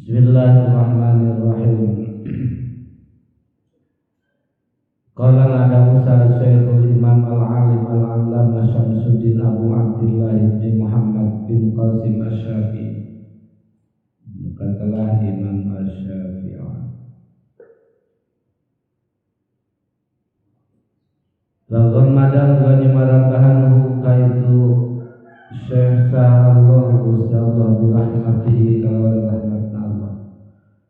Bismillahirrahmanirrahim. Qala ada Musa Syekhul Imam Al-Alim Al-Allamah Syamsuddin Abu Abdillah bin Muhammad bin Qasim Asy-Syafi'i. Katalah Imam Asy-Syafi'i. Laghammadang ganyamarambahanhu kaitu Syekh Allah Gusti Allah birahmatihi kalawan rahmat Allah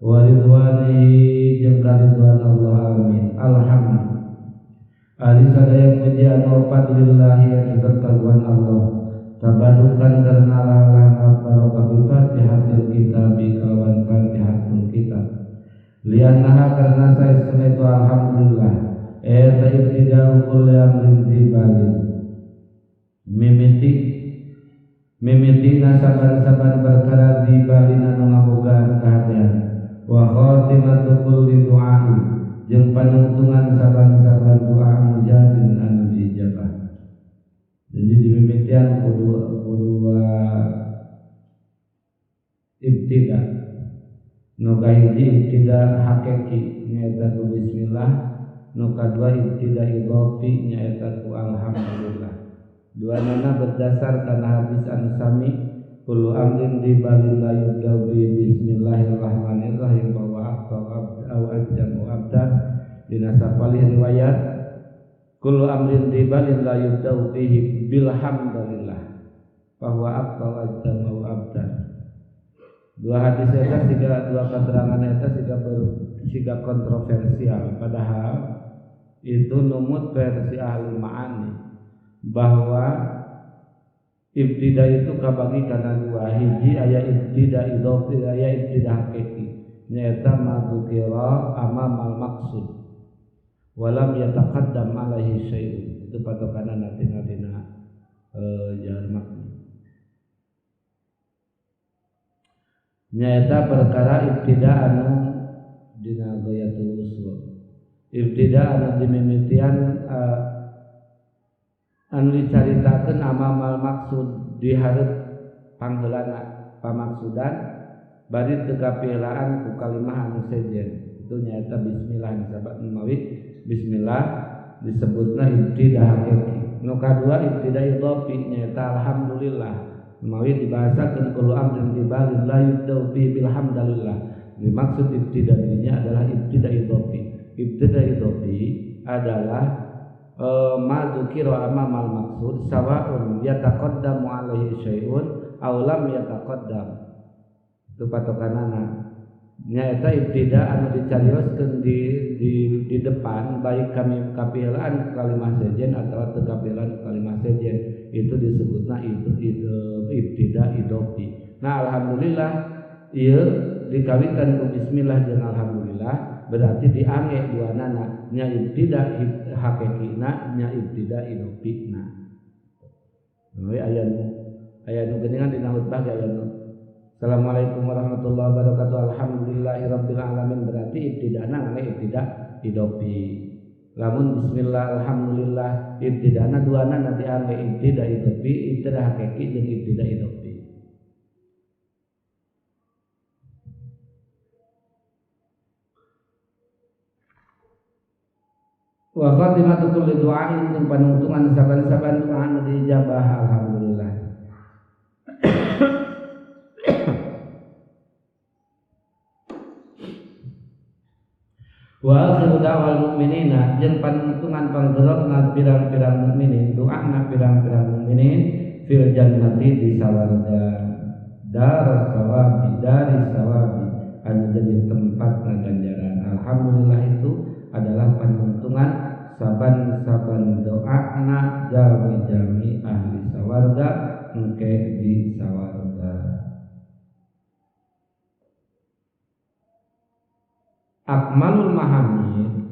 wa ridwanihi jeung karidwan Allah amin. Alhamdulillah. Ari sadaya puji anu fadlillahi tetep kagungan Allah tabarukan karena Allah barokah bi Fatihatil kitab kalawan Fatihatul kitab liannaha karena saestuna itu alhamdulillah eta ibtida'u kulli amrin dibalin mimitina saban-saban perkara dibalin anu ngabogaan kahadean wa khatimatu kulli du'ain jeung panungtungan saban-saban doa mujabin anu diijabah. Jadi dimimitian kudu ibtida. Nu kahiji ibtida hakiki nyaeta ku bismillah, nu kadua ibtida idhofi nyaeta ku alhamdulillah. Duanana berdasar kana hadis anu sami kullu amrin dibalin la yubda'u bi bismillahirrahmanirrahim wa au ajam abdar dina sapalih riwayat kullu amrin dibalin la yubda'u fihi bilhamdulillah bahwa aqta ajam au abdar. Dua hadis eta siga dua keterangan eta siga kontroversial, padahal itu numut versi ahli ma'ani bahwa ibtida itu kabagi kana dua, hiji aya ibtida idhofi aya ibtida hakiki nyaeta ma dzukira amamal maksud walam yataqaddam alaihi syai'un. Itu patokanna nanti dina jalan makna nyaeta perkara ibtida anu dina ghayatul usul, ibtida anu dimimitian anu dicaritakeun amamal maksud di hareup pangheulana pamaksudan bari teu kapihelaan ku kalimah anu sejen. Itu nyaeta bismillah disebut mawi bismillah disebutna ibtida hakiki. Nu kadua ibtida idhofi nyaeta alhamdulillah mawi dibahasakeun kullu amrin dibalin la yubda'u bi bilhamdulillah. Dimaksud ibtida dinya adalah ibtida idhofi. Ibtida idhofi adalah ma dzukira amamal maksud sawa'un yataqaddamu alaihi syai'un aw lam yataqaddam. Itu patokanana nyaeta ibtida anu dicarioskeun di depan baik kami kapihelaan kalimah sejen atau teu kapihelaan kalimah sejen, itu disebutna itu ibtida idhofi. Nah alhamdulillah ieu dikawitan ku bismillah jeung alhamdulillah berarti diange duanana nya ibtida hakikina nya ibtida idhofina. We aya nu geuningan dina khutbah ge aya nu Assalamualaikum warahmatullahi wabarakatuh alhamdulillahirabbil alamin berarti ibtidana ngane ibtida idhofi. Lamun bismillah alhamdulillah ibtidana duanana diange ibtida idhofi, ibtida hakiki jeung ibtida idhofi. Wa khatimatu kulli du'ain jeung panungtungan saban-saban doa anu diijabah alhamdulillah. Wa akhiru da'wal mu'minina jeung panungtungan panggerokna pirang-pirang mukminin, doana pirang-pirang mukminin fil jannati di sawarga daras sawabi daris sawabi anu jadi tempat ganjaran. Alhamdulillah itu adalah panungtungan saban-saban doana jami-jami ahli sawarga engke di sawarga. Akmalul mahamid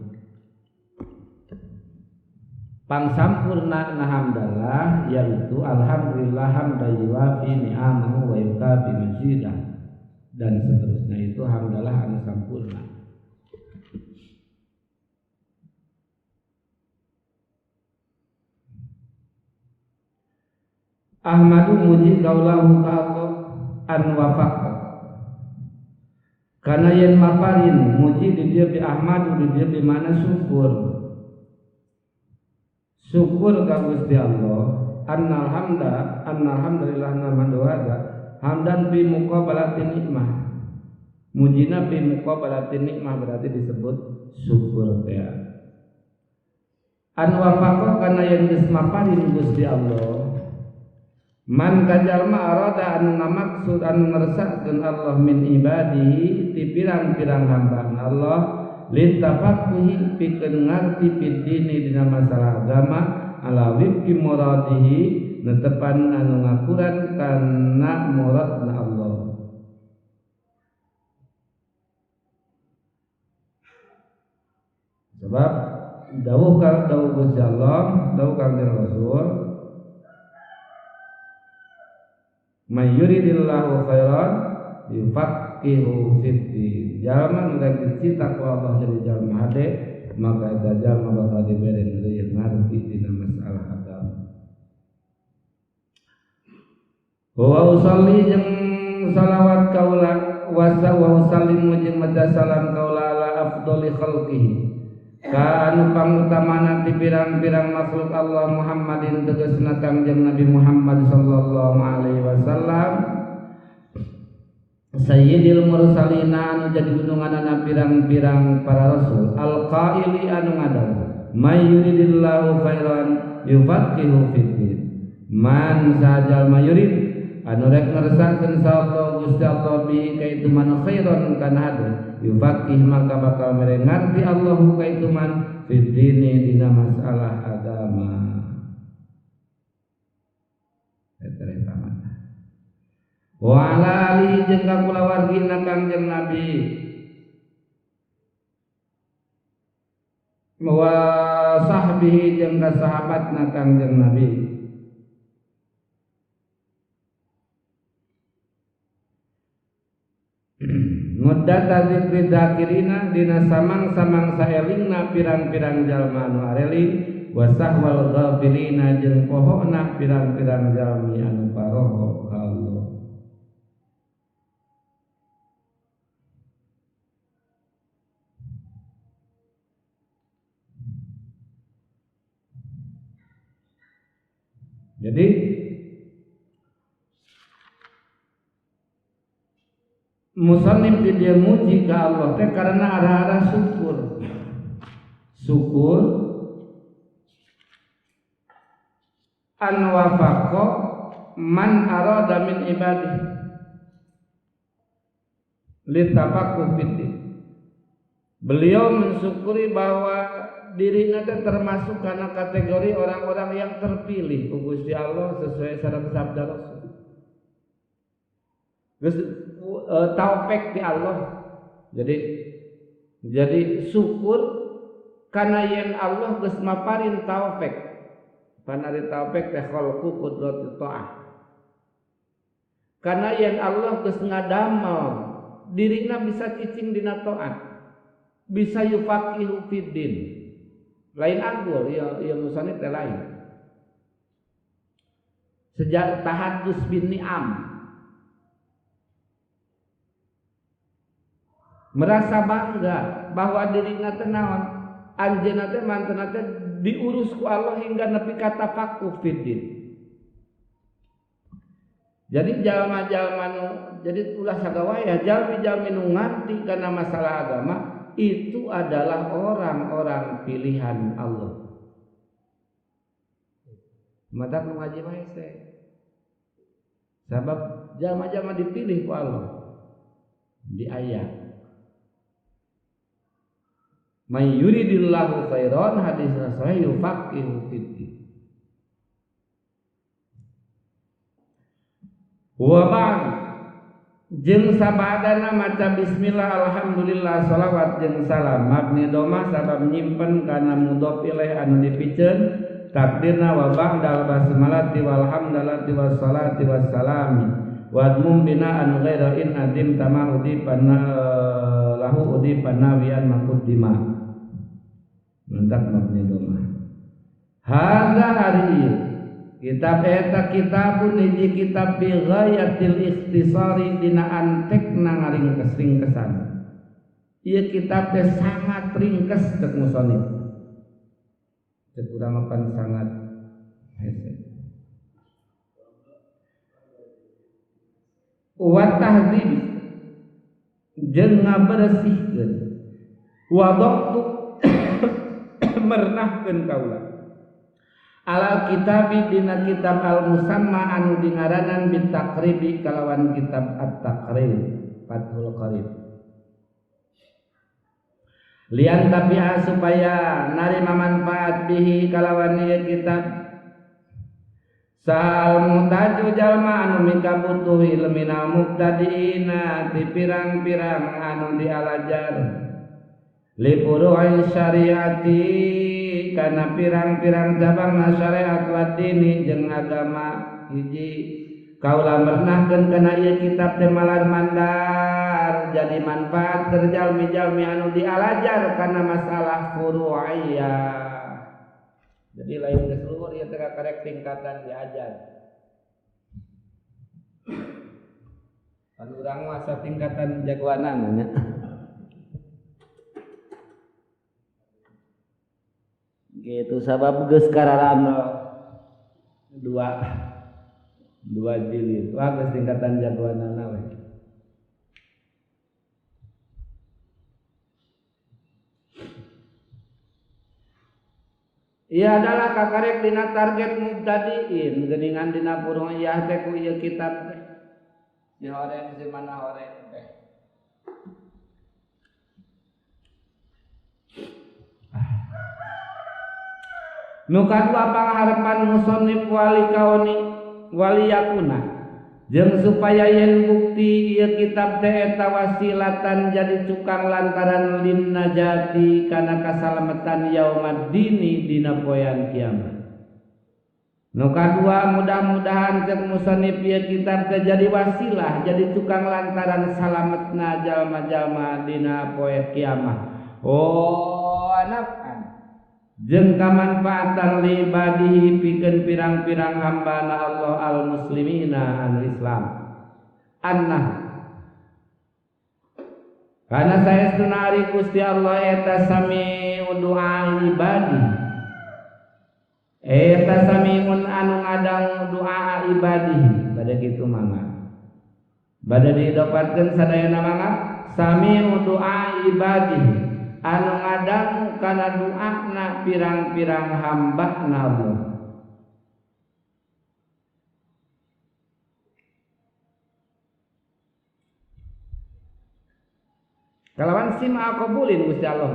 pangsampurna hamdalah yaitu alhamdulillah hamdan yuwafi ni'amahu wa yukafi mazidah dan seterusnya, itu hamdalah anu sampurna. Ahmadu muji kaulahu ka Allah an wafaqa Kana yen maparin muji di dieu bi Ahmad di dieu bi mana syukur. Syukur ka Gusti Allah annal hamda annal hamdalillah nama doa hamdan bi muqabalati nikmah. Mujina bi muqabalati nikmah berarti disebut syukur teh. An wafaqa kana yen geus maparin Gusti Allah man kajalma arada anu ngamaksud anu ngersakkeun Allah min ibadihi ti pirang-pirang hambana Allah litafaqquhi pikeun ngarti fid dini dina masalah agama ala wifqi muradihi netepan anu ngakuran kana muradna Allah. Sebab dawuh ka dawuh Gusti Allah, dawuh Kangjeng Rasul, may yuridillahu khairan yufaqihu fiddin. Jalma nu rek dicita ku Allah jadi jalma hade, maka eta jalma bakal dibere leuwih ngarti dina masalah agama. Wa usalli jeung salawat kaula wa usallimu jeung maca salam kaula ala afdhali khalqihi ka anu pangutamana ti pirang-pirang makhluk Allah Muhammadin tegasna Kangjeng Nabi Muhammad sallallahu alaihi wasallam sayyidil mursalina anu jadi gununganana pirang-pirang para rasul alqaili anu ngadawuh may yuridillahu khairan yufaqihu fiddin. Man sajal mayurid anu rek ngersakeun saha Gusti Allah bi ka itu man khairan kana hade yufaqih maka bakal mere ngarti Allahu ka itu man fid dini dina masalah agama. Eta eta mah. Wa ala alihi jeung ka kulawargina Kangjeng Nabi wa sahbihi jeung ka sahabatna Kangjeng Nabi. Muddata zikri dzakirina dina samang-samang saelingna pirang-pirang jalma anu areling wa sahwal ghafilina jeung pohona pirang-pirang jalmi anu paroho ka Allah. Jadi musannif di dia muji ke Allah teh karena arah-arah syukur. Syukur an wafaqa man arada min ibadihi litafaqquh fiddin. Beliau mensyukuri bahwa dirinya teh termasuk karena kategori orang-orang yang terpilih ku Gusti Allah sesuai sareng sabda Rasul. Geus taufik di Allah. Jadi syukur karena yen Allah geus maparin taufik. Panari taufik teh khalqu qudrati ta'ah. Karena yen Allah geus ngadamel dirina bisa cicing dina taat, bisa yufaqihu fiddin. Lain agul ya ya musannif teh lain. Sejak tahaddus bin ni'am, merasa bangga bahwa dirina teh naon anjeunna teh mantena teh diurus ku Allah hingga nepi ka tafaqquh fiddin. Jadi jalma-jalma nu jadi ulah sagawaya jalmi-jalmi nu ngarti kana masalah agama itu adalah orang-orang pilihan Allah. Matak nu ngaji mah hese. Sabab jalma-jalma dipilih ku Allah di ayat may yuridillahu khairan hadis sahih yufaqihu fiddin. Wa ba'd jeung sabadana maca bismillah alhamdulillah shalawat jeung salam mabni domah sabab nyimpen kana mudhof ilaih anu dipiceun takdirna wa ba'dal basmalati walhamdalati wassalati wassalami wa admum bina'an ghaira in adim tamahudi pana lahu udi panawian makuddima mentak mabni domah hadza hari ieu Kitab eta kitabun hiji kitab bi ghayatil ikhtisari dina antekna ngaringkes-ringkesan. Ieu kitab teh sangat ringkes cek musonif. Cek urang pan sangat hese. Wa tahdzib jeung ngabersihkeun. Wa daqtu mernahkeun kaula. Alal kitabi dina kitab al musamma anu dingaranan bitaqribi kalawan kitab at-taqrib Fathul Qarib. Lian tabi'a supaya narima manfaat bihi kalawan ieu kitab sal muhtaju jalma anu mikabutuh ilmina mubtadiina ti pirang-pirang anu dialajar li furu'i syariati kana pirang-pirang cabang syariat wa dini jeung agama hiji kaula mernahkeun kana ieu kitab teh malar mandar jadi manfaat keur jalmi-jalmi anu dialajar kana masalah furu'iyah. Jadi lain geus luhur ieu teh karek tingkatan diajar. Pan urang masa tingkatan jagoanan nya. Gitu sabab geus kararano dua jilid. Wah geus tingkatan jagoanana we. Ia adalah kakarek dina target mubtadiin geuningan dina furu'iyah teh ku ieu kitab teh. Si horeng si mana horeng teh. Nu kadua pangharepan musannif wali kaoni waliyakuna jeung supaya yen bukti ieu kitab teh eta wasilatan jadi cukang lantaran lin najati kana kasalametan yaumaddini dina poean kiamat. Nu kadua mudah-mudahan cek musannif ieu kitab teh jadi wasilah jadi cukang lantaran salametna jalma-jalma dina poe kiamat. Oh anak jeung kamanfaatan li ibadihi pikeun pirang-pirang hambana Allah al muslimina anu Islam. Annah kana saestuna ari Gusti Allah eta sami'u du'a ibadi. Eta sami'un anu ngadang du'a ibadihi bade kitu mangga. Bade didapatkeun sadayana mangga sami'u du'a ibadihi anu ngadang kana doana pirang-pirang hamba na Allah. Kalawan sima qabulin Gusti Allah.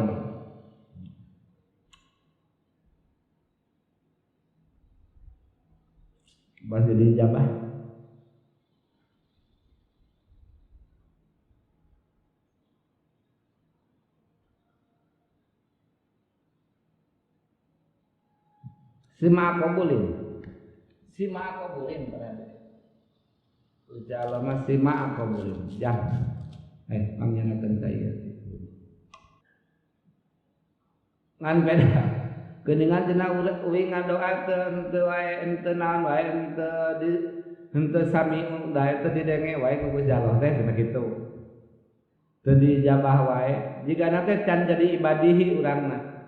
Bas jadi ijabah. Sima qabulin. Sima qabulin berarti. Gusti Allah mah sima qabulin. Jah. Pangnyangakeun saya. Ngan beda. Geuningan cenah uing ngadoa teu henteu wae henteu naon wae henteu di henteu sami da teu didenge wae ku Gusti Allah teh cenah kitu. Teu dijabah wae. Jigana teh can jadi ibadihi urangna.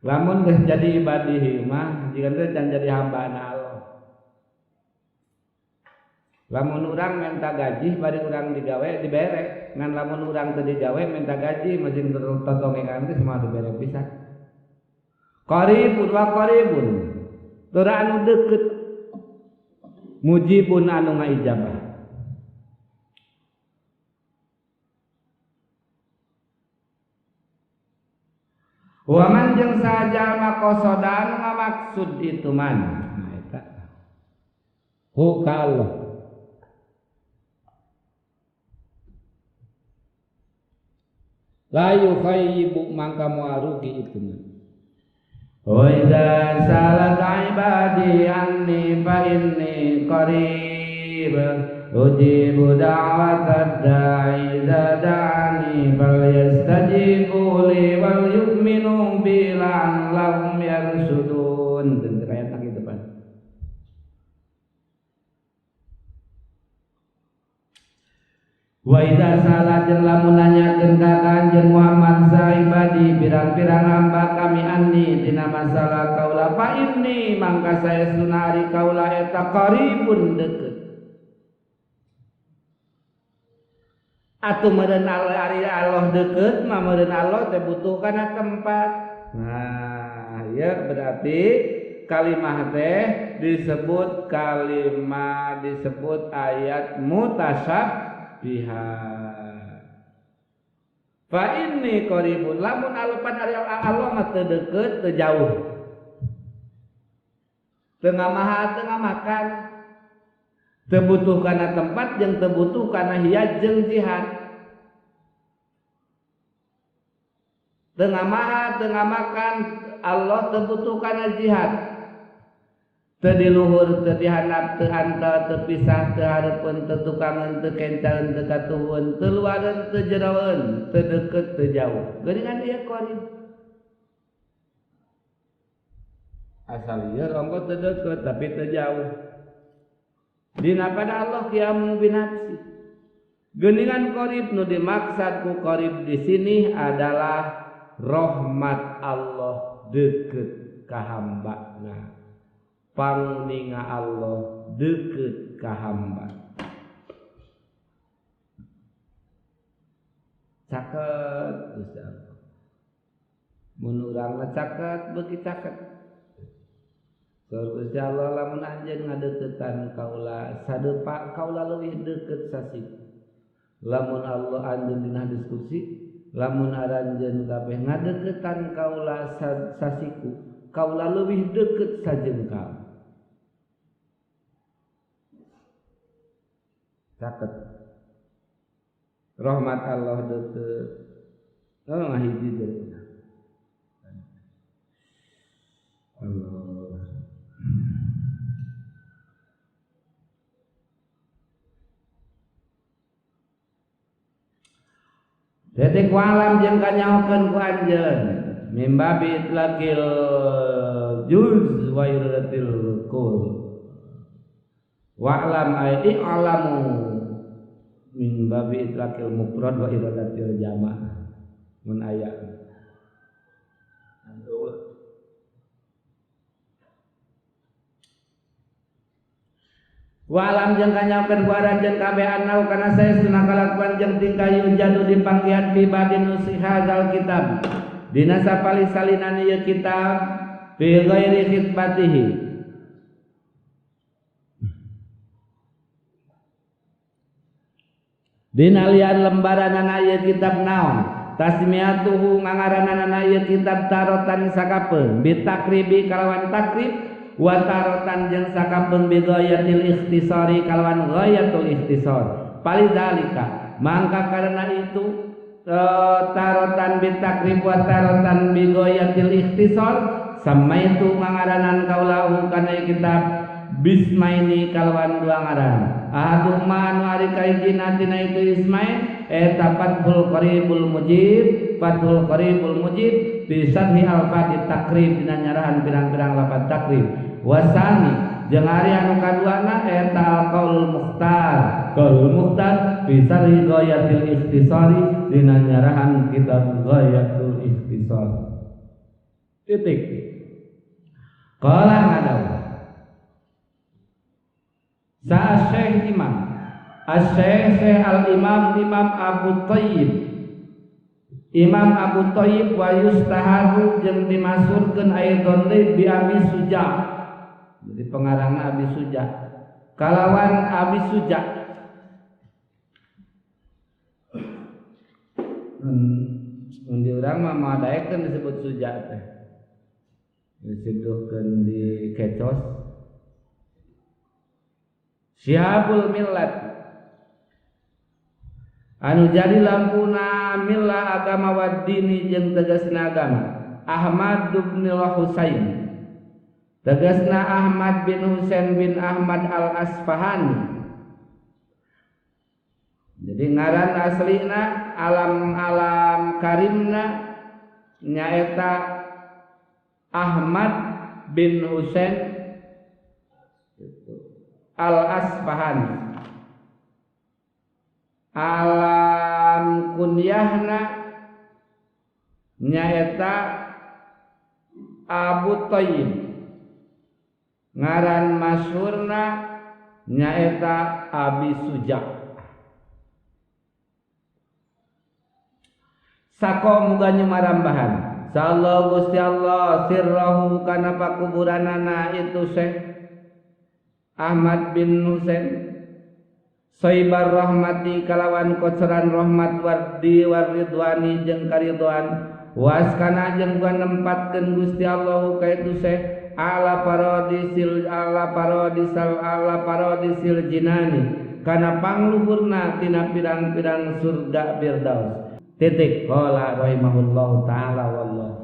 Lamun geus jadi ibadihi mah jika teh can jadi hambana Allah. Lamun urang minta gaji bari urang digawe dibere, ngan lamun urang teu digawe minta gaji masih totongekan teh semua dibere pisan. Qaribun wa qaribun. Tura anu deukeut. Mujibun anu ngaijabah. Waman jeung sajalma qasoda anu ngamaksud itu man. Nah eta. Hu ka Allah. La yukhayyibu mangka moal rugi itu man. Wa idza salaka ibadi anni fa inni qarib ujibu da'watad da'i idza da'ani falyastajibu li wal yu'minu bi la'allahum yarshudun. Tentu ayat gitu. Wa idza sala jeung lamun nanyakeun ka Kanjeng Muhammad saibadi pirang-pirang hamba kami anni tina masalah kaula fa inni mangka saestuna ari kaula eta qaribun deukeut. Atuh meureun ari Allah deukeut mah meureun Allah teh butuh kana tempat. Nah, ya berarti kalimah teh disebut kalimah disebut ayat mutasyabih biha. Fa inni qaribun lamun alupan ari Allah mah teu deukeut teu jauh. Teu ngamaha teu ngamakan. Teu butuh kana tempat jeung teu butuh kana hiat jeung jihad. Teu ngamaha teu ngamakan Allah teu butuh kana jihad. Teu di luhur, teu di handap, teu antal, teu pisah, teu hareupeun, teu tukangeun, teu kencaeun, teu katuhun, teu luareun, teu jeroeun, teu deukeut, teu jauh. Geuningan ieu qarib. Asal ieu ongko teu deukeut tapi teu jauh. Dina pada Allah qiyamu binafsi. Geuningan qarib nu dimaksad ku qarib di sini adalah rahmat Allah deukeut ka hambana. Pangninga Allah deukeut ka hamba. Caket Gusti Allah. Mun urang mah caket beuki caket. Saur Gusti Allah lamun anjeun ngadeuketan kaula sadepa kaula leuwih deukeut sasik. Lamun Allah anjeun dina diskusi, lamun aranjeun kabeh ngadeuketan kaula sasiku, kaula leuwih deukeut sajengkal. Caket. Rahmat Allah deukeut. Oh ngahiji deui. Allah. Detik walam jeung kanyahokeun ku anjeun mimba bi itlaqil juz wa iradatil kul. Wa'lam ay i'lamu min babi itlaqil mufrad wa iradatil jama' mun aya. Wa'lam jeung kanyaokeun ku aranjeun kabeh annau kana saestuna kalakuan jeung tingkah yujadu dipanggihan fi badin nusihazal kitab dina sapali salinan ieu kitab fi ghairi khitbatihi. Dina lian lembaranana ieu kitab naon tasmiyatuhu ngaranana ieu kitab tarotan sakapeung bitakribi kalawan takrib wa tarotan jeung sakapeung bi ghayatil ikhtisari kalawan ghayatul ikhtisar. Palizalika mangka karena itu tarotan bitakrib wa tarotan bi ghayatil ikhtisar samaitu ngaranan kaulahu kana kitab bismaini kalawan dua ngaran. Ahaduhuma anu ari kahijina tina itu ismain eta Fathul Qaribul Mujib, Fathul Qaribul Mujib bi syarhi al-Fadhi Takrib dina nyarahan pirang-pirang lafaz takrib. Wasani jeung ari anu kaduana eta al-Qaulul Mukhtar, Qaulul Mukhtar bi syarhi Ghayatil Ikhtisari dina nyarahan kitab Ghayatul Ikhtisar. Titik. Qala ngadaw Sa Syekh Imam Asy-Syekh Syekh Al-Imam Imam Abu Thayyib Imam Abu Thayyib wa yustaharu jeung dimasurkeun aidon deui bi Abi Suja. Jadi pengarangna Abi Suja. Kalawan Abi Suja. Mun di urang mah moal daekeun disebut suja teh. Disiduhkeun di kecos. Syihabul millat anu jadi lampuna millah agama waddini jeung tegasna agama Ahmad bin Husain tegasna Ahmad bin Husain bin Ahmad al-Asfahani. Jadi ngaran aslina alam-alam karimna nyaeta Ahmad bin Husain Al-Asfahani. Alam kunyahna nyaeta Abu Thayyib, ngaran masyhurna nyaeta Abi Suja. Sako muga nyumarambahan sallallahu Gusti Allah sirrahu kana pakuburanana itu Syekh Ahmad bin Husain Soibar rahmati kalawan kocoran rahmat wardi waridwani jeung karidwan waskana jeung muga nempatkeun Gusti Allah ka itu Syekh ala paradisil ala paradisal ala paradisil jinani kana pangluhurna tina pirang-pirang surga firdaus. Titik. Qala rahimahullahu taala wallahu.